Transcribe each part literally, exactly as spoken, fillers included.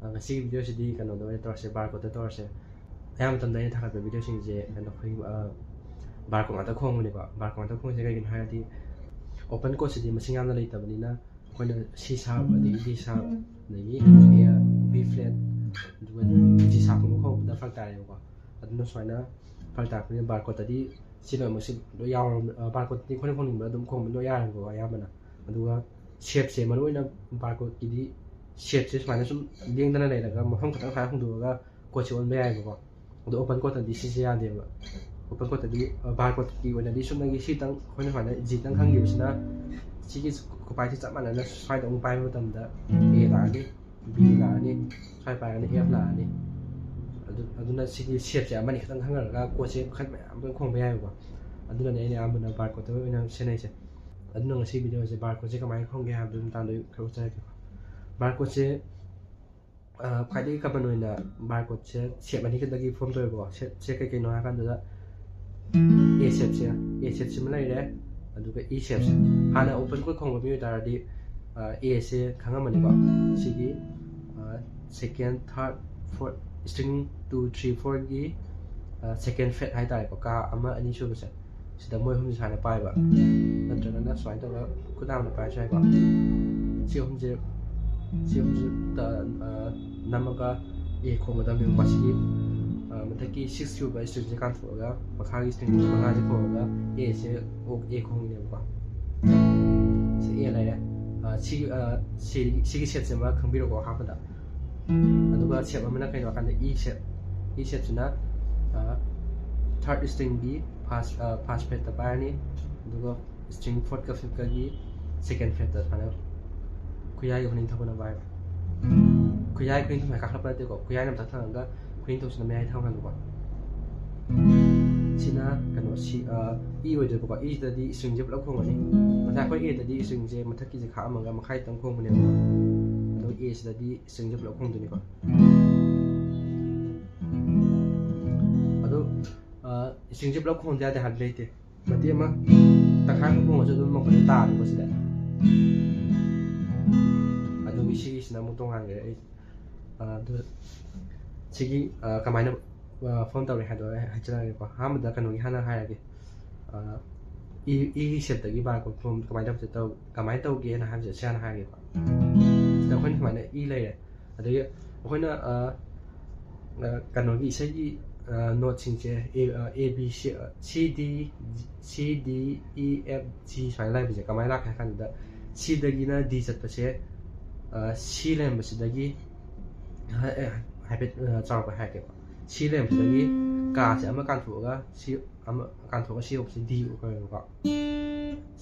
ꯑ, ꯉꯁꯤꯒꯤ ꯚꯤꯗꯤꯑꯣꯁꯤꯗꯤ ꯀꯩꯅꯣꯗ ꯑꯣꯏꯅ ꯇꯧꯔꯁꯦ, ꯕꯥꯔꯀꯣꯠꯇ ꯇꯧꯔꯁꯦ꯫ ꯑꯌꯥꯝꯕ ꯃꯇꯝꯗ ꯑꯩꯅ ꯊꯥꯒꯠꯄ ꯚꯤꯗꯤꯑꯣꯁꯤꯡꯁꯦ ꯀꯩꯅꯣ, ꯑꯩꯈꯣꯏ, ꯑ, ꯕꯥꯔꯀꯣꯠ ꯉꯥꯛꯇ ꯈꯣꯡꯕꯅꯦꯀꯣ꯫ ꯕꯥꯔꯀꯣꯠ ꯉꯥꯛꯇ ꯈꯣꯡꯉꯤꯁꯦ ꯀꯩꯒꯤꯅꯣ ꯍꯥꯏꯔꯗꯤ, ꯑꯣꯄꯟ ꯀꯣꯠꯁꯤꯗꯤ ꯃꯁꯤꯡ ꯌꯥꯝꯅ ꯂꯩꯇꯕꯅꯤꯅ, ꯑꯩꯈꯣꯏꯅ ꯁꯤ ꯁꯥꯔꯞ, ꯑꯗꯒꯤ ꯗꯤ ꯁꯥꯔꯞ, ꯑꯗꯒꯤ ꯕꯤ ꯐ꯭ꯂꯦꯠ, ꯑꯗꯨꯒ ꯖꯤ ꯁꯥꯔꯞꯀꯨꯝꯕ ꯈꯣꯡꯕꯗ ꯐꯔꯛ ꯇꯥꯔꯦꯕꯀꯣ꯫ ꯑꯗꯨꯅ ꯁꯨꯃꯥꯏꯅ ꯐꯔꯛ ꯇꯥꯔꯛꯄꯅꯤꯅ ꯕꯥꯔꯀꯣꯠꯇꯗꯤ ꯁꯤ ꯂꯣꯏꯅꯃꯛꯁꯤ ꯂꯣꯏ ꯌꯥꯎꯔ-, ꯑ, ꯕꯥꯔꯀꯣꯠꯇꯗꯤ ꯑꯩꯈꯣꯏꯅ ꯈꯣꯡꯅꯤꯡꯕ ꯑꯗꯨꯝ ꯈꯣꯡꯕ ꯂꯣꯏ ꯌꯥꯔꯦꯕꯀꯣ ꯑꯌꯥꯝꯕꯅ꯫ ꯑꯗꯨꯒ ꯁꯦꯞꯁꯦ, ꯃꯔꯨꯑꯣꯏꯅ ꯕꯥꯔꯀꯣꯠꯀꯤꯗꯤ ꯁꯦꯞꯁꯦ ꯁꯨꯃꯥꯏꯅ ꯁꯨꯝ ꯂꯦꯡꯗꯅ ꯂꯩꯔꯒ ꯃꯐꯝ ꯈꯛꯇꯪ ꯁꯨꯃꯥꯏꯅ ꯍꯣꯡꯗꯣꯛꯑꯒ ꯀꯣꯠꯁꯦ ꯑꯣꯟꯕ ꯌꯥꯏꯕꯀꯣ꯫ ꯑꯗꯣ ꯑꯣꯄꯟ ꯀꯣꯠꯇꯗꯤ ꯁꯤꯁꯦ ꯌꯥꯗꯦꯕ꯫ ꯑꯣꯄꯟ ꯀꯣꯠꯇꯗꯤ, ꯑ, ꯕꯥꯔꯀꯣꯠꯀꯤ ꯑꯣꯏꯅꯗꯤ ꯁꯨꯞꯅꯒꯤ ꯁꯤꯇꯪ ꯑꯩꯈꯣꯏꯅ ꯁꯨꯃꯥꯏꯅ ꯖꯤꯇꯪ ꯈꯪꯈꯤꯕꯁꯤꯅ ꯁꯤꯒꯤ ꯈꯨꯄꯥꯏꯁꯦ ꯆꯞ ꯃꯥꯟꯅꯅ ꯁ꯭ꯋꯥꯏꯗ ꯑꯃꯨꯛ ꯄꯥꯏꯕ ꯃꯇꯝꯗ ꯑꯦ ꯂꯥꯛꯑꯅꯤ, ꯕꯤ ꯂꯥꯛꯑꯅꯤ, ꯁ꯭ꯋꯥꯏ ꯄꯥꯏꯔꯒꯅ ꯑꯦꯐ ꯂꯥꯛꯑꯅꯤ꯫ ꯑꯗꯨ, ꯑꯗꯨꯅ ꯁꯤꯒꯤ ꯁꯦꯞꯁꯦ ꯑꯃꯅꯤ ꯈꯛꯇꯪ ꯈꯪꯉꯒ ꯀꯣꯠꯁꯦ ꯃꯈꯜ ꯃꯌꯥꯝ ꯂꯣꯏ ꯈꯣꯡꯕ ꯌꯥꯏꯕꯀꯣ꯫ ꯑꯗꯨꯅꯅꯦ ꯑꯩꯅ ꯑꯌꯥꯝꯕꯅ ꯕꯥꯔꯀꯣꯠꯇ ꯑꯣꯏꯅ ꯁꯦꯟꯅꯩꯁꯦ꯫ ꯑꯗꯨꯅ ꯉꯁꯤ ꯚꯤꯗꯤꯑꯣꯁꯦ ꯕꯥꯔꯀꯣꯠꯁꯦ ꯀꯃꯥꯏꯅ ꯈꯣꯡꯒꯦ ꯍꯥꯏꯕꯗꯨꯒꯤ ꯃꯇꯥꯡꯗ ꯑꯩ ꯈꯔ ꯎꯠꯆꯔꯛꯀꯦꯀꯣ꯫ ꯕꯥꯔꯀꯣꯠꯁꯦ, ꯑ, ꯈ꯭ꯋꯥꯏꯗꯒꯤ ꯀꯃꯟ ꯑꯣꯏꯅ ꯕꯥꯔꯀꯣꯠꯁꯦ ꯁꯦꯞ ꯑꯅꯤ ꯈꯛꯇꯒꯤ ꯐꯣꯝ ꯇꯧꯋꯦꯕꯀꯣ꯫ ꯁꯦꯞꯁꯦ ꯀꯩ ꯀꯩꯅꯣ ꯍꯥꯏ ꯀꯥꯟꯗ ꯑꯦ ꯁꯦꯞꯁꯦ, ꯑꯦ ꯁꯦꯞꯁꯤꯃ ꯂꯩꯔꯦ, ꯑꯗꯨꯒ ꯏ ꯁꯦꯞꯁꯦ꯫ ꯍꯥꯟꯅ ꯑꯣꯄꯟ ꯀꯣꯠ ꯈꯣꯡꯕ ꯃꯤ ꯑꯣꯏꯇꯥꯔꯗꯤ, ꯑ, ꯑꯦꯁꯦ ꯈꯪꯉꯝꯃꯅꯤꯀꯣ꯫ ꯁꯤꯒꯤ, ꯑ, ꯁꯦꯀꯦꯟ, ꯊꯥꯔꯠ, ꯐꯣꯔꯠ, string two, three, fourꯒꯤ, ꯑ, ꯁꯦꯀꯦꯟ ꯐ꯭ꯔꯦꯠ ꯍꯥꯏꯇꯥꯔꯦꯀꯣ, ꯀꯥ ꯑꯃ, ꯑꯅꯤ ꯁꯨꯕꯁꯦ꯫ ꯁꯤꯗ ꯃꯣꯏ ꯑꯍꯨꯝꯁꯦ ꯁꯨꯃꯥꯏꯅ ꯄꯥꯏꯕ, ꯅꯠꯇ꯭ꯔꯒꯅ ꯁꯨꯃꯥꯏꯅ ꯇꯧꯔꯒ ꯈꯨꯠ ꯅꯥꯝꯅ ꯄꯥꯏꯔꯁꯨ ꯌꯥꯏꯀꯣ꯫ ꯁꯤ ꯑꯍꯨꯝꯁꯦ, ꯁꯤ ꯑꯍꯨꯝꯁꯦ ꯇ-, ꯑ, ꯅꯝꯃꯒ ꯑꯦ ꯈꯣꯡꯒꯗꯕꯅꯦꯕ꯫ ꯃꯁꯤꯒꯤ, ꯑ, ꯃꯊꯛꯀꯤ ꯁꯤꯛꯁ ꯁꯨꯕ stringꯁꯦ ꯀꯥꯟꯊꯣꯛꯑꯒ ꯃꯈꯥꯒꯤ string ꯃꯉꯥꯁꯦ ꯈꯣꯡꯉꯒ ꯑꯦꯁꯦ, ꯑꯣ, ꯑꯦ ꯈꯣꯡꯉꯤꯅꯦꯕꯀꯣ꯫ ꯁꯤ ꯑꯦ ꯂꯩꯔꯦ꯫ ꯑ, ꯁꯤ, ꯑ, ꯁꯤ, ꯁꯤꯒꯤ ꯁꯦꯞꯁꯦ ꯑꯃ ꯈꯪꯕꯤꯔꯣꯀꯣ ꯑꯍꯥꯟꯕꯗ꯫ ꯑꯗꯨꯒ ꯁꯦꯞ ꯑꯃꯅ ꯀꯩꯅꯣ ꯍꯥꯏꯀꯥꯟꯗ ꯏ ꯁꯦꯞ꯫ ꯏ ꯁꯦꯞꯁꯤꯅ, ꯑ, ꯊꯥꯔꯠ stringꯒꯤ ꯐꯥꯔꯁ, ꯑ, ꯐꯥꯔꯁ ꯐ꯭ꯔꯦꯠꯇ ꯄꯥꯏꯔꯅꯤ, ꯑꯗꯨꯒ string ꯐꯣꯔꯠꯀ ꯐꯤꯐꯀꯒꯤ ꯁꯦꯀꯦꯟ ꯐ꯭ꯔꯦꯠꯇ ꯁꯨꯃꯥꯏꯅ ꯈꯨꯌꯥꯏꯒꯤ ꯈꯨꯅꯤꯡꯊꯧꯅ ꯄꯥꯏꯕ꯫ ꯈꯨꯌꯥꯏ ꯈꯨꯅꯤꯡꯊꯧ ꯁꯨꯃꯥꯏꯅ ꯀꯥꯈꯠꯂꯛꯄ ꯅꯠꯇꯦꯀꯣ, ꯈꯨꯌꯥꯏꯅ ꯃꯊꯛ ꯊꯪꯉꯒ ꯈꯨꯅꯤꯡꯊꯧꯁꯤꯅ ꯃꯌꯥꯏ ꯊꯪꯍꯟꯕꯀꯣ꯫ ꯁꯤꯅ ꯀꯩꯅꯣ ꯁꯤ ꯏ ꯑꯣꯏꯗꯣꯏꯕꯀꯣ꯫ ꯏꯁꯤꯗꯗꯤ stringꯁꯦ ꯄꯨꯂꯞ ꯈꯣꯡꯉꯅꯤ꯫ ꯉꯁꯥꯏ ꯑꯩꯈꯣꯏ Aꯗꯗꯤ stringꯁꯦ ꯃꯊꯛꯀꯤꯁꯦ ꯈꯥꯛꯑꯝꯃꯒ ꯃꯈꯥꯏꯗꯪ ꯈꯣꯡꯕꯅꯦꯕ꯫ ꯑꯗꯣ Aꯁꯤꯗꯗꯤ stringꯁꯦ ꯄꯨꯂꯞ ꯈꯣꯡꯗꯣꯏꯅꯤꯀꯣ꯫ ꯑꯗꯣ stringꯁꯦ ꯄꯨꯂꯞ ꯈꯣꯡꯗ ꯌꯥꯗꯦ ꯍꯥꯏꯕ ꯂꯩꯇꯦ꯫ ꯃꯇꯦꯛ ꯑꯃ ꯇꯪꯈꯥꯏ ꯑꯃ ꯈꯣꯡꯉꯁꯨ ꯑꯗꯨꯝ ꯃꯈꯣꯟꯁꯦ ꯇꯥꯔꯅꯤꯀꯣ ꯁꯤꯗ꯫ ꯑꯗꯨꯒꯤ ꯁꯤꯒꯤꯁꯤꯅ ꯑꯃꯨꯛ ꯇꯣꯉꯥꯟꯈ꯭ꯔꯦ꯫ ꯑꯩ ꯑꯗꯨ ꯁꯤꯒꯤ ꯀꯃꯥꯏꯅ form ꯇꯧꯔꯦ ꯍꯥꯏꯗꯣ ꯑꯩ ꯍꯥꯏꯖꯔꯛꯑꯒꯦꯀꯣ꯫ ꯑꯍꯥꯟꯕꯗ ꯀꯩꯅꯣꯒꯤ ꯍꯥꯟꯅ ꯍꯥꯏꯔꯒꯦ꯫ ꯏ ꯏꯒꯤ shapeꯇꯒꯤ bar chord form ꯀꯃꯥꯏꯅ ꯇꯧꯁꯦ ꯇꯧ ꯀꯃꯥꯏꯅ ꯇꯧꯒꯦꯅ ꯍꯥꯏꯕꯁꯦ ꯁꯤ ꯍꯥꯟꯅ ꯍꯥꯏꯔꯒꯦꯀꯣ꯫ ꯁꯤꯗ ꯑꯩꯈꯣꯏꯅ ꯁꯨꯃꯥꯏꯅ ꯏ ꯂꯩꯔꯦ꯫ ꯑꯗꯒꯤ ꯑꯩꯈꯣꯏꯅ ꯀꯩꯅꯣꯒꯤ ꯏꯁꯩꯒꯤ noteꯁꯤꯡꯁꯦ A B C D C D E F G ꯁꯨꯃꯥꯏꯅ ꯂꯩꯕꯁꯦ ꯀꯃꯥꯏꯅ ꯂꯥꯛꯀꯦ ꯍꯥꯏ ꯀꯥꯟꯗ, Cꯗꯒꯤꯅ D ꯆꯠꯄꯁꯦ C ꯂꯩꯔꯝꯕꯁꯤꯗꯒꯤ ꯍꯥꯏꯐꯦꯠ ꯆꯥꯎꯔꯛꯄ ꯍꯥꯏꯔꯛꯀꯦꯀꯣ꯫ C ꯂꯩꯔꯝꯕꯁꯤꯗꯒꯤ ꯀꯥꯁꯦ ꯑꯃ ꯀꯥꯟꯊꯣꯛꯑꯒ C ꯑꯃ ꯀꯥꯟꯊꯣꯛꯑꯒ C ꯌꯧꯕꯁꯦ D ꯑꯣꯏꯔꯦꯕꯀꯣ꯫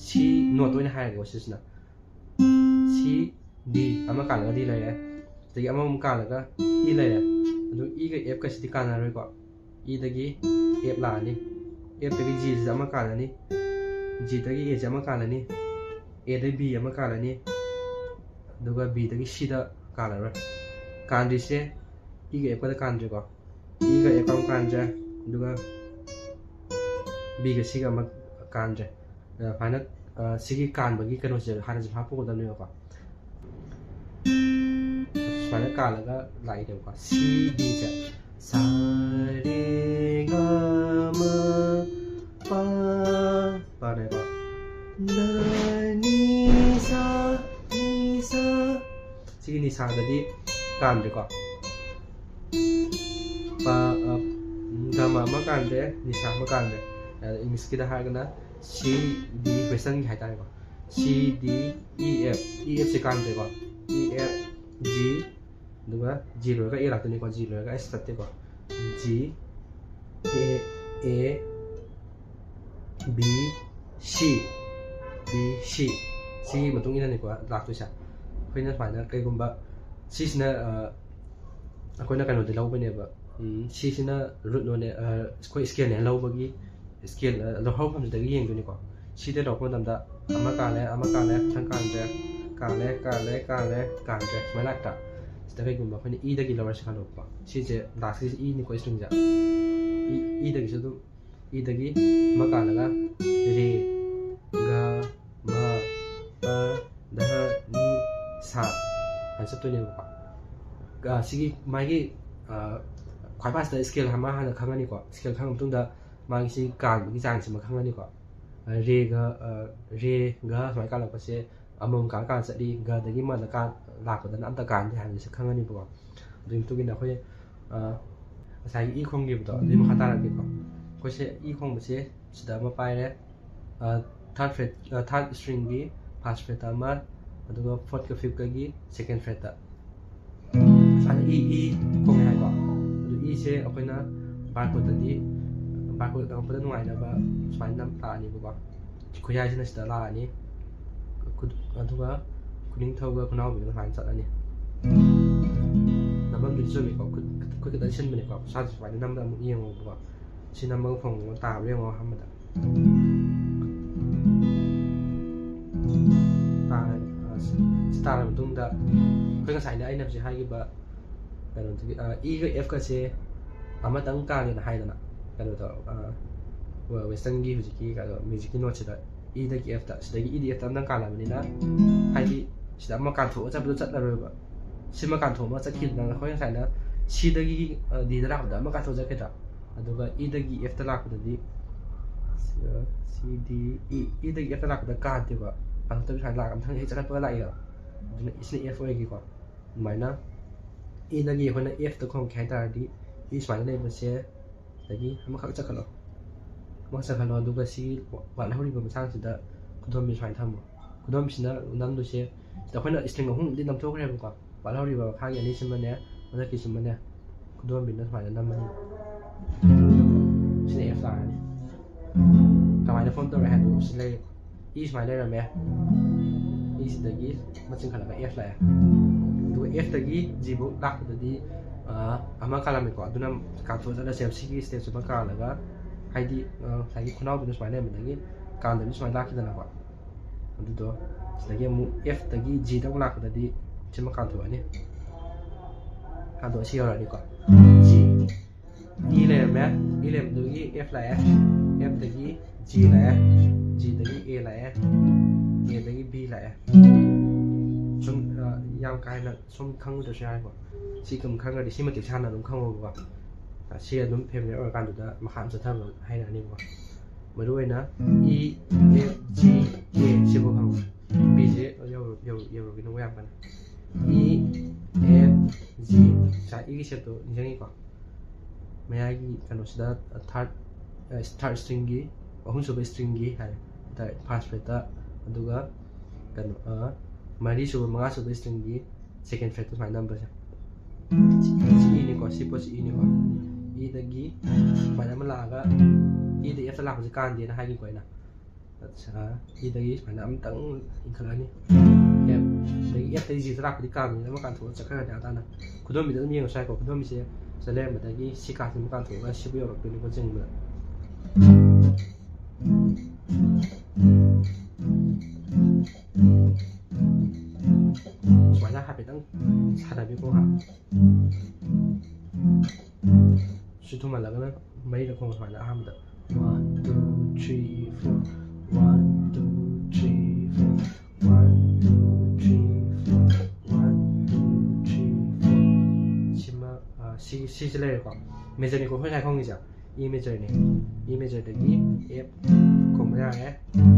C note ꯑꯣꯏꯅ ꯍꯥꯏꯔꯒꯦꯀꯣ ꯁꯤꯁꯤꯅ꯫ C D ꯑꯃ ꯀꯥꯜꯂꯒ D ꯂꯩꯔꯦ꯫ ꯑꯗꯒꯤ ꯑꯃꯃꯨꯛ ꯀꯥꯜꯂꯒ E ꯂꯩꯔꯦ꯫ ꯑꯗꯨ Eꯒ Fꯀꯁꯤꯗꯤ ꯀꯥꯟꯅꯔꯣꯏꯀꯣ꯫ Eꯗꯒꯤ F ꯂꯥꯛꯑꯅꯤ꯫ Fꯇꯒꯤ Gꯁꯤꯗ ꯑꯃ ꯀꯥꯜꯂꯅꯤ꯫ Gꯗꯒꯤ Aꯁꯦ ꯑꯃ ꯀꯥꯜꯂꯅꯤ꯫ Aꯗꯒꯤ B ꯑꯃ ꯀꯥꯜꯂꯅꯤ꯫ ꯑꯗꯨꯒ Bꯗꯒꯤ Cꯗ ꯀꯥꯜꯂꯔꯣꯏ꯫ ꯀꯥꯟꯗ꯭ꯔꯤꯁꯦ Eꯒ Fꯀꯗ ꯀꯥꯟꯗ꯭ꯔꯤꯀꯣ꯫ Eꯒ Fꯀ ꯑꯃ ꯀꯥꯟꯗ꯭ꯔꯦ꯫ ꯑꯗꯨꯒ Bꯒ Cꯒ ꯑꯃ ꯀꯥꯟꯗ꯭ꯔꯦ꯫ ꯁꯨꯃꯥꯏꯅ ꯁꯤꯒꯤ ꯀꯥꯟꯕꯒꯤ ꯀꯩꯅꯣꯁꯦ ꯍꯥꯟꯅꯁꯦ ꯍꯥꯞꯄꯨꯒꯗꯕꯅꯦꯕꯀꯣ꯫ ꯁꯨꯃꯥꯏꯅ ꯀꯥꯜꯂꯒ ꯂꯥꯛꯏꯅꯦꯕꯀꯣ꯫ C Dꯁꯦ ꯁꯥ ꯔꯦ ꯒ ꯃ ꯄ ꯄꯅꯦꯕ꯫ ꯅ ꯅꯤ ꯁꯥ ꯅꯤ ꯁꯥ꯫ ꯁꯤꯒꯤ ꯅꯤꯁꯥꯗꯗꯤ ꯀꯥꯟꯗ꯭ꯔꯦꯀꯣ꯫ ꯄ ꯒ ꯃ ꯑꯃ ꯀꯥꯟꯗ꯭ꯔꯦ, ꯅꯤꯁꯥ ꯑꯃ ꯀꯥꯟꯗ꯭ꯔꯦ꯫ Englishꯀꯤꯗ ꯍꯥꯏꯔꯒꯅ C D, westernꯒꯤ ꯍꯥꯏꯇꯥꯔꯦꯀꯣ꯫ C D E F, E Fꯁꯦ ꯀꯥꯟꯗ꯭ꯔꯦꯀꯣ꯫ E F G, ꯑꯗꯨꯒ G ꯂꯣꯏꯔꯒ A ꯂꯥꯛꯇꯣꯏꯅꯤꯀꯣ꯫ G ꯂꯣꯏꯔꯒ S ꯆꯠꯇꯦꯀꯣ꯫ G A A B C, B C, ꯁꯤꯒꯤ ꯃꯇꯨꯡ ꯏꯟꯅꯅꯤꯀꯣ ꯂꯥꯛꯇꯣꯏꯁꯦ꯫ ꯑꯩꯈꯣꯏꯅ ꯁꯨꯃꯥꯏꯅ ꯀꯩꯒꯨꯝꯕ ꯁꯤꯁꯤꯅ ꯑꯩꯈꯣꯏꯅ ꯀꯩꯅꯣꯗꯤ ꯂꯧꯕꯅꯦꯕ, ꯎꯝ, ꯁꯤꯁꯤꯅ ꯔꯨꯠ ꯅꯣꯠꯅꯦ, ꯑ, ꯑꯩꯈꯣꯏ ꯁ꯭ꯀꯦꯜꯅꯦ ꯂꯧꯕꯒꯤ ꯁ꯭ꯀꯦꯜ, ꯑ, ꯂꯧꯍꯧꯐꯝꯁꯤꯗꯒꯤ ꯌꯦꯡꯗꯣꯏꯅꯤꯀꯣ꯫ ꯁꯤꯗ ꯂꯧꯔꯛꯄ ꯃꯇꯝꯗ ꯑꯃ ꯀꯥꯜꯂꯦ, ꯑꯃ ꯀꯥꯜꯂꯦ, ꯃꯊꯪ ꯀꯥꯟꯗ꯭ꯔꯦ, ꯀꯥꯜꯂꯦ, ꯀꯥꯜꯂꯦ, ꯀꯥꯜꯂꯦ, ꯀꯥꯟꯗ꯭ꯔꯦ, ꯁꯨꯃꯥꯏꯅ ꯂꯥꯛꯇ꯭ꯔꯥ? ꯁꯤꯗ ꯀꯩꯒꯨꯝꯕ ꯑꯩꯈꯣꯏꯅ ꯏꯗꯒꯤ ꯂꯧꯔꯁꯤ ꯈꯜꯂꯣꯕꯀꯣ꯫ ꯁꯤꯁꯦ ꯂꯥꯁꯀꯤꯁꯦ ꯏꯅꯤꯀꯣ, ꯏꯁꯇ꯭ꯔꯤꯡꯁꯦ꯫ ꯏ, ꯏꯗꯒꯤꯁꯨ ꯑꯗꯨꯝ ꯏꯗꯒꯤ ꯑꯃ ꯀꯥꯜꯂꯒ ꯔꯦ, ꯒ, ꯃ, ꯄ, ꯙ, ꯅꯤ, ꯁꯥ ꯍꯥꯏꯅ ꯆꯠꯇꯣꯏꯅꯦꯕꯀꯣ꯫ ꯑ, ꯁꯤꯒꯤ ꯃꯥꯒꯤ, ꯑ, ꯈ꯭ꯋꯥꯏ ꯐꯥꯔꯁꯇ ꯁ꯭ꯀꯦꯜ ꯑꯃ ꯍꯥꯟꯅ ꯈꯪꯉꯅꯤꯀꯣ꯫ ꯁ꯭ꯀꯦꯜ ꯈꯪꯉ ꯃꯇꯨꯡꯗ ꯃꯥꯒꯤ ꯁꯤ ꯀꯥꯟꯕꯒꯤ ꯆꯥꯡꯁꯤꯃ ꯈꯪꯉꯅꯤꯀꯣ꯫ ꯑ, ꯔꯦꯒ, ꯑ, ꯔꯦꯒ ꯁꯨꯃꯥꯏꯅ ꯀꯥꯜꯂꯛꯄꯁꯦ ꯑꯃꯃꯝ ꯀꯥꯜꯂ ꯀꯥꯜꯂ ꯆꯠꯂꯤ꯫ ꯒꯗꯒꯤ ꯃꯗ ꯀꯥꯟ-, ꯂꯥꯛꯄꯗꯅ ꯑꯝꯇ ꯀꯥꯟꯗꯦ ꯍꯥꯏꯕꯁꯦ ꯈꯪꯉꯅꯤꯕꯀꯣ꯫ ꯑꯗꯨꯒꯤ ꯃꯇꯨꯡ ꯏꯟꯅ ꯑꯩꯈꯣꯏ, ꯑ, ꯉꯁꯥꯏꯒꯤ ꯏ ꯈꯣꯡꯈꯤꯕꯗꯣ ꯑꯗꯨꯒꯤ ꯃꯈꯥ ꯇꯥꯔꯛꯀꯦꯀꯣ꯫ ꯑꯩꯈꯣꯏꯁꯦ ꯏ ꯈꯣꯡꯕꯁꯦ ꯁꯤꯗ ꯑꯃ ꯄꯥꯏꯔꯦ, ꯊꯥꯔꯠ ꯐ꯭ꯔꯦꯠ, ꯊꯥꯔꯠ ꯁ꯭ꯇ꯭ꯔꯤꯡꯒꯤ ꯐꯥꯔꯁ ꯐ꯭ꯔꯦꯠꯇ ꯑꯃ, ꯑꯗꯨꯒ ꯐꯣꯔꯠꯀ ꯐꯤꯐꯀꯒꯤ ꯁꯦꯀꯦꯟ ꯐ꯭ꯔꯦꯠꯇ꯫ ꯁꯨꯃꯥꯏꯅ ꯏ, ꯏ ꯈꯣꯡꯉꯦ ꯍꯥꯏꯀꯣ꯫ ꯑꯗꯨ ꯏꯁꯦ ꯑꯩꯈꯣꯏꯅ ꯕꯥꯔꯀꯣꯠꯇꯗꯤ, ꯕꯥꯔꯀꯣꯠ ꯅꯝꯃꯛꯄꯗ ꯅꯨꯡꯉꯥꯏꯅꯕ ꯁꯨꯃꯥꯏꯅ ꯅꯝ ꯂꯥꯛꯑꯅꯤꯕꯀꯣ꯫ ꯈꯨꯌꯥꯏꯁꯤꯅ ꯁꯤꯗ ꯂꯥꯛꯑꯅꯤ꯫ ꯈꯨꯠ-, ꯑꯗꯨꯒ ꯈꯨꯅꯤꯡꯊꯧꯒ ꯈꯨꯅꯥꯎꯕꯤꯒ ꯁꯨꯃꯥꯏꯅ ꯆꯠꯂꯅꯤ꯫ ꯅꯝꯐꯝꯗꯨꯗꯤ ꯆꯨꯝꯃꯤꯀꯣ, ꯈꯨꯠ, ꯈꯨꯠ ꯈꯤꯇꯪ ꯁꯤꯟꯕꯅꯤꯀꯣ꯫ ꯈꯨꯠꯁꯥꯁꯦ ꯁꯨꯃꯥꯏꯅ ꯅꯝꯕꯗ ꯑꯃꯨꯛ ꯌꯦꯡꯉꯣꯕꯀꯣ꯫ ꯁꯤ ꯅꯝꯃꯒ ꯐꯣꯟꯒꯨꯝꯕ ꯇꯥꯕ꯭ꯔꯥ ꯌꯦꯡꯉꯣ ꯑꯍꯥꯟꯕꯗ꯫ ꯇꯥꯔꯦ꯫ ꯑ, ꯁꯤ, ꯁꯤ ꯇꯥꯔꯕ ꯃꯇꯨꯡꯗ ꯑꯩꯈꯣꯏ ꯉꯁꯥꯏꯅ ꯑꯩꯅ ꯍꯧꯖꯤꯛ ꯍꯥꯏꯈꯤꯕ ꯀꯩꯅꯣꯗꯨꯒꯤ, ꯑ, ꯏꯒ ꯑꯦꯐꯀꯁꯦ ꯑꯃꯇꯪ ꯀꯥꯜꯂꯦꯅ ꯍꯥꯏꯗꯅ, ꯀꯩꯅꯣꯗꯣ, ꯑ, ꯋꯦꯁꯇꯔꯟꯒꯤ ꯍꯧꯖꯤꯛꯀꯤ ꯀꯩꯅꯣ ꯃ꯭ꯌꯨꯖꯤꯛꯀꯤ ꯅꯣꯠꯁꯤꯗ ꯏꯗꯒꯤ ꯑꯦꯐꯇ, ꯁꯤꯗꯒꯤ ꯏꯗꯤ ꯑꯦꯐꯇ ꯑꯝꯇꯪ ꯀꯥꯜꯂꯕꯅꯤꯅ, ꯍꯥꯏꯗꯤ ꯁꯤꯗ ꯑꯃ ꯀꯥꯟꯊꯣꯛꯑ ꯆꯠꯄꯗꯣ ꯆꯠꯂꯔꯣꯏꯕ꯫ ꯁꯤꯃ ꯀꯥꯟꯊꯣꯛꯑꯃ ꯆꯠꯈꯤꯗꯅ ꯑꯩꯈꯣꯏ ꯉꯁꯥꯏꯅ ꯁꯤꯗꯒꯤ, ꯑ, ꯗꯤꯗ ꯂꯥꯛꯄꯗ ꯑꯃ ꯀꯥꯟꯊꯣꯛꯑ ꯆꯠꯈꯤꯗ꯭ꯔꯥ? ꯑꯗꯨꯒ ꯏꯗꯒꯤ ꯑꯦꯐꯇ ꯂꯥꯛꯄꯗꯗꯤ ꯁꯤ, ꯑ, ꯁꯤ ꯗꯤ ꯏ, ꯏꯗꯒꯤ ꯑꯦꯐꯇ ꯂꯥꯛꯄꯗ ꯀꯥꯟꯗꯦꯕ꯫ ꯀꯥꯟꯊꯣꯛꯇꯕꯤ ꯁꯨꯃꯥꯏꯅ ꯂꯥꯛꯑꯒ ꯃꯊꯪ ꯍꯦꯛ ꯆꯠꯈꯠꯄꯒ ꯂꯥꯛꯏꯗꯅ꯫ ꯑꯗꯨꯅ ꯁꯤꯅ ꯑꯦꯐ ꯑꯣꯏꯔꯒꯦꯀꯣ꯫ ꯑꯗꯨꯃꯥꯏꯅ ꯏꯗꯒꯤ ꯑꯩꯈꯣꯏꯅ ꯑꯦꯐꯇ ꯈꯣꯡꯒꯦ ꯍꯥꯏ ꯇꯥꯔꯗꯤ, ꯏ ꯁꯨꯃꯥꯏꯅ ꯂꯩꯕꯁꯦ, ꯑꯗꯒꯤ ꯑꯃꯈꯛ ꯆꯠꯈꯠꯂꯣ, ꯑꯃꯈꯛ ꯆꯠꯈꯠꯂꯣ, ꯑꯗꯨꯒ ꯁꯤꯒꯤ ꯋꯥꯠꯍꯧꯔꯤꯕ ꯃꯁꯥꯡꯁꯤꯗ ꯈꯨꯗꯣꯝꯕꯤ ꯁꯨꯃꯥꯏꯅ ꯊꯝꯃꯣ꯫ ꯈꯨꯗꯣꯝꯕꯤꯁꯤꯅ ꯅꯝꯗꯣꯏꯁꯦ, ꯁꯤꯗ ꯑꯩꯈꯣꯏꯅ ꯏꯁꯇ꯭ꯔꯤꯡ ꯑꯍꯨꯝꯗꯤ ꯅꯝꯊꯣꯛꯈ꯭ꯔꯦꯕꯀꯣ꯫ ꯋꯥꯠꯍꯧꯔꯤꯕ ꯃꯈꯥꯒꯤ ꯑꯅꯤꯁꯤꯃꯅꯦ, ꯃꯊꯛꯀꯤꯁꯤꯃꯅꯦ, ꯈꯨꯗꯣꯝꯕꯤꯅ ꯁꯨꯃꯥꯏꯅ ꯅꯝꯃꯅꯤ꯫ ꯁꯤꯅ ꯑꯦꯐ ꯇꯥꯔꯅꯤ꯫ ꯀꯃꯥꯏꯅ ꯐꯣꯝ ꯇꯧꯔꯦ ꯍꯥꯏꯕꯗꯨ ꯁꯤ ꯂꯩꯔꯦꯀꯣ꯫ ꯏ ꯁꯨꯃꯥꯏꯅ ꯂꯩꯔꯝꯃꯦ꯫ ꯏ ꯁꯤꯗꯒꯤ ꯃꯆꯤꯟ ꯈꯜꯂꯒ ꯑꯦꯐ ꯂꯥꯛꯑꯦ꯫ ꯑꯗꯨꯒ ꯑꯦꯐꯇꯒꯤ ꯖꯤꯕꯨꯛ ꯂꯥꯛꯄꯗꯗꯤ ꯑꯃ ꯀꯥꯜꯂꯝꯃꯦꯀꯣ, ꯑꯗꯨꯅ ꯀꯥꯟꯊꯣꯛꯑ ꯆꯠꯂꯁꯦꯕ꯫ ꯁꯤꯒꯤ ꯁ꯭ꯇꯦꯞꯁꯤꯃ ꯀꯥꯜꯂꯒ, ꯍꯥꯏꯗꯤ ꯉꯁꯥꯏꯒꯤ ꯈꯨꯅꯥꯎꯕꯤꯗꯣ ꯁꯨꯃꯥꯏꯅ ꯂꯩꯔꯝꯕꯗꯒꯤ ꯀꯥꯟꯗꯕꯤ ꯁꯨꯃꯥꯏꯅ ꯂꯥꯛꯈꯤꯗꯅꯀꯣ꯫ ꯑꯗꯨꯗꯣ ꯁꯤꯗꯒꯤ ꯑꯃꯨꯛ Fꯇꯒꯤ Gꯗ ꯑꯃꯨꯛ ꯂꯥꯛꯄꯗꯗꯤ ꯁꯤꯃ ꯀꯥꯟꯊꯣꯛꯑꯅꯤ꯫ ꯀꯥꯟꯊꯣꯛꯑ ꯁꯤ ꯌꯧꯔꯛꯑꯅꯤꯀꯣ꯫ G, E ꯂꯩꯔꯝꯃꯦ꯫ E ꯂꯩꯔꯝꯕꯗꯨꯒꯤ F ꯂꯥꯛꯑꯦ꯫ Fꯇꯒꯤ G ꯂꯥꯛꯑꯦ꯫ Gꯗꯒꯤ A ꯂꯥꯛꯑꯦ꯫ Aꯗꯒꯤ B ꯂꯥꯛꯑꯦ꯫ ꯁꯨꯝ ꯌꯥꯝ ꯀꯥ ꯍꯦꯟꯅ ꯁꯨꯝ ꯈꯪꯉꯨꯗ꯭ꯔꯁꯨ ꯌꯥꯏꯀꯣ꯫ ꯁꯤ ꯑꯗꯨꯝ ꯈꯪꯉꯗꯤ ꯁꯤ ꯃꯇꯤꯛ ꯆꯥꯅ ꯑꯗꯨꯝ ꯈꯪꯉꯣꯕꯀꯣ꯫ ꯁꯤ ꯑꯗꯨꯝ familiar ꯑꯣꯏꯔꯀꯥꯟꯗꯨꯗ ꯃꯈꯥ ꯑꯗꯨꯝ ꯆꯠꯊꯕ ꯍꯩꯔꯛꯑꯅꯤꯕꯀꯣ꯫ ꯃꯔꯨꯑꯣꯏꯅ E, F, G, K ꯁꯤꯕꯨ ꯈꯪꯉꯣ꯫ Bꯁꯦ ꯌꯧꯔꯨꯒꯤꯅꯨ ꯌꯥꯝ ꯀꯟꯅ꯫ E, F, G, ꯉꯁꯥꯏ Eꯒꯤ shapeꯇꯣ ꯅꯤꯡꯁꯤꯡꯉꯤꯀꯣ? ꯃꯌꯥꯏꯒꯤ ꯀꯩꯅꯣꯁꯤꯗ third, third stringꯒꯤ, ꯑꯍꯨꯝꯁꯨꯕ stringꯒꯤ ꯍꯥꯏ ꯇꯥꯔꯦ, first fretꯇ, ꯑꯗꯨꯒ ꯀꯩꯅꯣ, ꯃꯔꯤꯁꯨꯕ, ꯃꯉꯥꯁꯨꯕ stringꯒꯤ second fretꯇ ꯁꯨꯃꯥꯏꯅ ꯅꯝꯕꯁꯦ꯫ ꯁꯤ Eꯅꯤꯀꯣ, ꯁꯤ ꯄꯣꯠꯁꯤ Eꯅꯤꯀꯣ꯫ Eꯗꯒꯤ ꯁꯨꯃꯥꯏꯅ ꯑꯃ ꯂꯥꯛꯑꯒ, Eꯗꯒꯤ Fꯇ ꯂꯥꯛꯄꯁꯦ ꯀꯥꯟꯗꯦꯅ ꯍꯥꯏꯈꯤꯀꯣ ꯑꯩꯅ꯫ ꯑꯠꯆꯥ, Eꯗꯒꯤ ꯁꯨꯃꯥꯏꯅ ꯑꯃꯇꯪ ꯏꯟꯈꯠꯂꯛꯑꯅꯤ꯫ Fꯗꯒꯤ, Fꯇꯒꯤ Gꯗ ꯂꯥꯛꯄꯗꯤ ꯀꯥꯟꯗꯦꯅ ꯑꯃ ꯀꯥꯟꯊꯣꯛꯑꯒ ꯆꯠꯈ꯭ꯔꯒꯅꯤ ꯑꯗꯥꯅ꯫ ꯈꯨꯗꯣꯝꯕꯤꯗ ꯑꯗꯨꯝ ꯌꯦꯡꯉꯁꯨ ꯌꯥꯏꯀꯣ꯫ ꯈꯨꯗꯣꯝꯕꯤꯁꯦ ꯁꯤꯗ ꯂꯩꯔꯝꯕꯗꯒꯤ ꯁꯤ ꯀꯥꯁꯦ ꯑꯃ ꯀꯥꯟꯊꯣꯛꯑꯒ ꯁꯤꯕꯨ ꯌꯧꯔꯛꯇꯣꯏꯅꯤꯀꯣ ꯆꯤꯡꯕꯗ꯫ ꯁꯨꯃꯥꯏꯅ ꯍꯥꯏꯐꯦꯠꯇꯪ ꯁꯥꯟꯅꯕꯤꯀꯣ ꯉꯥꯏꯍꯥꯛ꯫ ꯁꯤ ꯊꯨꯝꯍꯜꯂꯒꯅ ꯃꯔꯤꯔꯛ ꯈꯣꯡꯉꯣ ꯁꯨꯃꯥꯏꯅ ꯑꯍꯥꯟꯕꯗ꯫ One, two, three, four. One, two, three, four. One, two, three, four. One, two, three, four. ꯁꯤꯃ, ꯑ, ꯁꯤ, ꯁꯤꯁꯦ ꯂꯩꯔꯦꯀꯣ꯫ Majorꯅꯤꯀꯣ ꯑꯩꯈꯣꯏ ꯉꯁꯥꯏ ꯈꯣꯡꯉꯤꯁꯦ꯫ E majorꯅꯦ꯫ E majorꯗꯒꯤ F ꯈꯣꯡꯕ ꯌꯥꯔꯦ,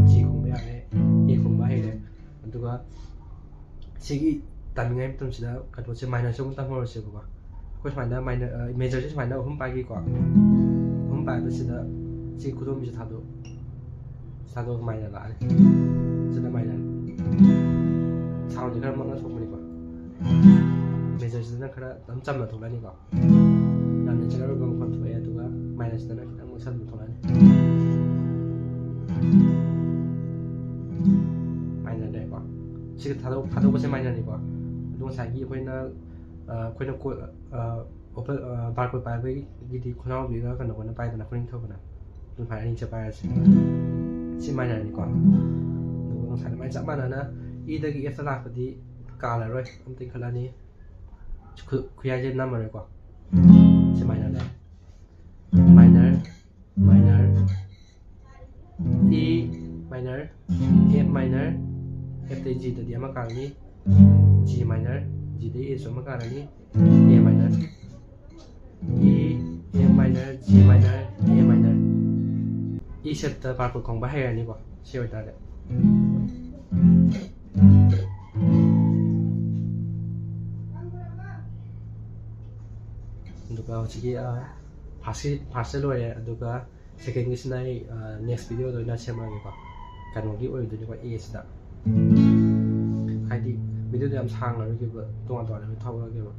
G ꯈꯣꯡꯕ ꯌꯥꯔꯦ, A ꯈꯣꯡꯕ ꯍꯩꯔꯦ꯫ ꯑꯗꯨꯒ ꯁꯤꯒꯤ ꯇꯥꯏꯃꯤꯡ ꯍꯥꯏꯕ ꯃꯇꯝꯁꯤꯗ ꯀꯩꯅꯣꯁꯦ, minorꯁꯦ ꯑꯃꯨꯛ ꯇꯝꯍꯧꯔꯁꯦꯕꯀꯣ꯫ ꯑꯩꯈꯣꯏ ꯁꯨꯃꯥꯏꯅ minor, ꯑ, majorꯁꯦ ꯁꯨꯃꯥꯏꯅ ꯑꯍꯨꯝ ꯄꯥꯏꯒꯤꯀꯣ꯫ ꯑꯍꯨꯝ ꯄꯥꯏꯕꯁꯤꯗ ꯁꯤ ꯈꯨꯗꯣꯝꯕꯤꯁꯦ ꯊꯥꯗꯣꯛ-, ꯊꯥꯗꯣꯛꯑꯒ minor ꯂꯥꯛꯑꯅꯤ꯫ ꯁꯤꯅ minor꯫ Soundꯁꯦ ꯈꯔ ꯃꯛꯅ ꯊꯣꯛꯄꯅꯤꯀꯣ꯫ Majorꯁꯤꯗꯅ ꯈꯔ ꯑꯗꯨꯝ ꯆꯝꯅ ꯊꯣꯛꯂꯛꯑꯅꯤꯀꯣ꯫ ꯌꯥꯝꯅ general ꯑꯣꯏꯕ ꯃꯈꯣꯟ ꯊꯣꯛꯑꯦ, ꯑꯗꯨꯒ minorꯁꯤꯗꯅ ꯈꯤꯇꯪ ꯃꯛꯁꯟꯕ ꯊꯣꯛꯂꯛꯑꯅꯤ꯫ Minor ꯂꯩꯔꯦꯀꯣ꯫ ꯁꯤꯒ ꯊꯥꯗꯣꯛ-, ꯊꯥꯗꯣꯛꯄꯁꯦ minorꯅꯤꯀꯣ꯫ ꯑꯗꯨ ꯉꯁꯥꯏꯒꯤ ꯑꯩꯈꯣꯏꯅ ꯑꯩꯈꯣꯏꯅ ꯀꯣ ꯕꯥꯔ ꯀꯣꯠ ꯄꯥꯏꯕꯒꯤꯗꯤ ꯈꯨꯅꯥꯎꯕꯤꯒ ꯀꯩꯅꯣꯒꯅ ꯄꯥꯏꯗꯅ, ꯈꯨꯅꯤꯡ ꯊꯧꯕꯅ꯫ ꯑꯗꯨꯝ ꯍꯥꯏꯅ ꯑꯅꯤꯁꯦ ꯄꯥꯏꯔꯁꯦ꯫ ꯁꯤ ꯃꯥꯏꯅꯔꯅꯤꯀꯣ꯫ ꯑꯗꯨꯒ ꯉꯁꯥꯏ ꯑꯗꯨꯃꯥꯏꯅ ꯆꯞ ꯃꯥꯟꯅꯅ ꯏꯗꯒꯤ ꯑꯦꯐꯇ ꯂꯥꯛꯄꯗꯤ ꯀꯥꯜꯂꯔꯣꯏ, ꯑꯃꯨꯛꯇ ꯏꯟꯈꯠꯂꯅꯤ꯫ ꯈꯨ- ꯈꯨꯌꯥꯏꯁꯦ ꯅꯝꯃꯔꯣꯏꯀꯣ꯫ ꯁꯤ ꯃꯥꯏꯅꯔꯅꯦ꯫ Minor, minor, E minor, F minor, ꯑꯦꯐꯇꯩ ꯖꯤꯗꯗꯤ ꯑꯃ ꯀꯥꯜꯂꯅꯤ, ꯖꯤ ꯃꯥꯏꯅꯔ, ꯖꯤꯗꯩ ꯑꯦꯁꯨ ꯑꯃ ꯀꯥꯜꯂꯅꯤ, ꯑꯦ minor, E, F minor, G minor, ꯑꯦ ꯃꯥꯏꯅꯔ꯫ ꯏ ꯁꯦꯠꯇ ꯕꯥꯔ ꯀꯣꯠ ꯈꯣꯡꯕ ꯍꯩꯔꯅꯤꯀꯣ, ꯁꯤ ꯑꯣꯏꯇꯥꯔꯗꯤ꯫ ꯑꯗꯨꯒ ꯍꯧꯖꯤꯛꯀꯤ ꯐꯥꯔꯁꯁꯤ ꯐꯥꯔꯁꯁꯦ ꯂꯣꯏꯔꯦ꯫ ꯑꯗꯨꯒ ꯁꯦꯀꯦꯟꯒꯤꯁꯤꯅ ꯑꯩ ꯅꯦꯛꯁ ꯚꯤꯗꯤꯑꯣꯗ ꯑꯣꯏꯅ ꯁꯦꯝꯃꯛꯑꯒꯦꯀꯣ꯫ ꯀꯩꯅꯣꯒꯤ ꯑꯣꯏꯗꯣꯏꯅꯤꯀꯣ, ꯑꯦꯁꯤꯗ꯫ ꯍꯥꯏꯗꯤ ꯚꯤꯗꯤꯑꯣꯗꯣ ꯌꯥꯝ ꯁꯥꯡꯉꯔꯣꯏꯒꯦꯕ, ꯇꯣꯉꯥꯟ ꯇꯣꯉꯥꯟꯅ ꯂꯣꯏ ꯊꯣꯛꯂꯛꯑꯒꯦꯕ꯫